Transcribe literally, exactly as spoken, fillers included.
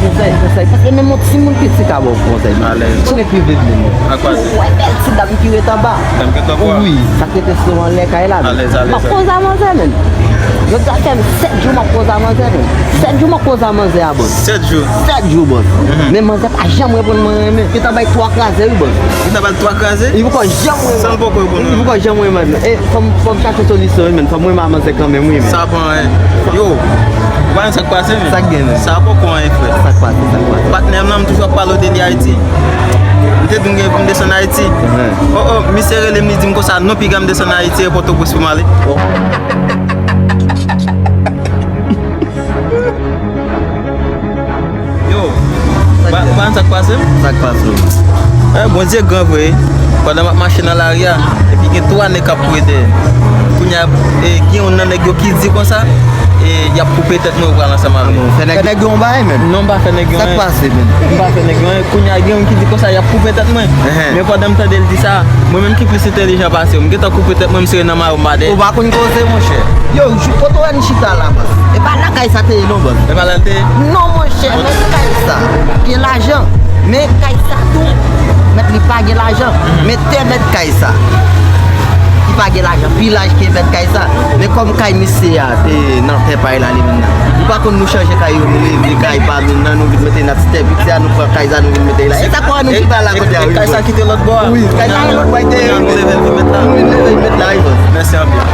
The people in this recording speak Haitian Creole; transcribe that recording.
Konsèy, konsèy. Paske menm yon timoun piti ka ba w konsèy. Alèz. Ou ret rive vle menm. Ak pa se. Ou wè bèl ti dam ki ret anba. Dam ki ret anba. Wi, sa k rete sou anlè kay la. Alèz, alèz. M ap koze a manzè, menm. Jodi a fè m sèt jou m ap koze a manzè, menm. Sèt jou m ap koze a manzè a, bòs. Sèt jou. Sèt jou, bòs. Men manzè pa janm reponn mwen renmen. Gentan bay twa kraze, wi, bòs. Gentan bay twa kraze? Li poko janm renmen. San l poko reponn. Li poko janm renmen. E, fò m, fò m chache solisyon, wi, men. Fò m renmen a manzè kanmenm, wi, men. Sa bon, wi. Yo, ou pa konn sa k pase, men. Sa k gen, men? Sa poko anyen, frè. Sa k pase, sa k pase? Patnè m nan, m toujou ap pale w de li Ayiti. M te di m gen pou m desann Ayiti. Oh, oh, misye rele m, li di m konsa, non, piga m desann Ayiti, e Pòtoprens pou m ale. Yo, ou pa konn sa k pase m? Sa k pase w? Eh, Bondye gran vre. Pandan m ap mache nan lari a, epi gen twa nèg k ap kouri dèyè m. Kounye a, e, gen youn nan nèg yo ki di konsa, e, y ap koupe tèt mwen, yo pral ansanm avè m. Fè nèg, fè nèg yo yon bagay, menm. Non, m pa fè nèg yo anyen. Sa k pase, menm? M pa fè nèg yo anyen. Kounye a, gen youn ki di konsa, y ap koupe tèt mwen. Men pandan m tande l di sa, mwen menm ki plis entèlijan pase w, m gentan koupe tèt mwen, m sere nan mayo, m pa dèyè. Ou pa konn koze, monchè. Yo, kote w wè n chita la, bòs? E pa la kay sa te ye, non, bòs. E pa la l te ye? Non, monchè, men kay sa gen lajan. Men kay sa tou, mèt li pa gen lajan. Men tè mèt kay sa, li pa gen lajan. Pi laj ke mèt kay sa. Men kòm kay misye a te nan tè pa l la, li menm nan. Ou pa konn nou chanje kay yo, nou leve kay pa moun nan, nou vin mete nan ti tè piti a, nou pran kay sa, nou vin mete la. E sa kwa nou chita la kote a, wi, kay sa kite lòt bò a. Wi, kay sa lòt bò a, te nou leve l vin met la. Nou vin leve l met la, wi, bòs. Mèsi anpil.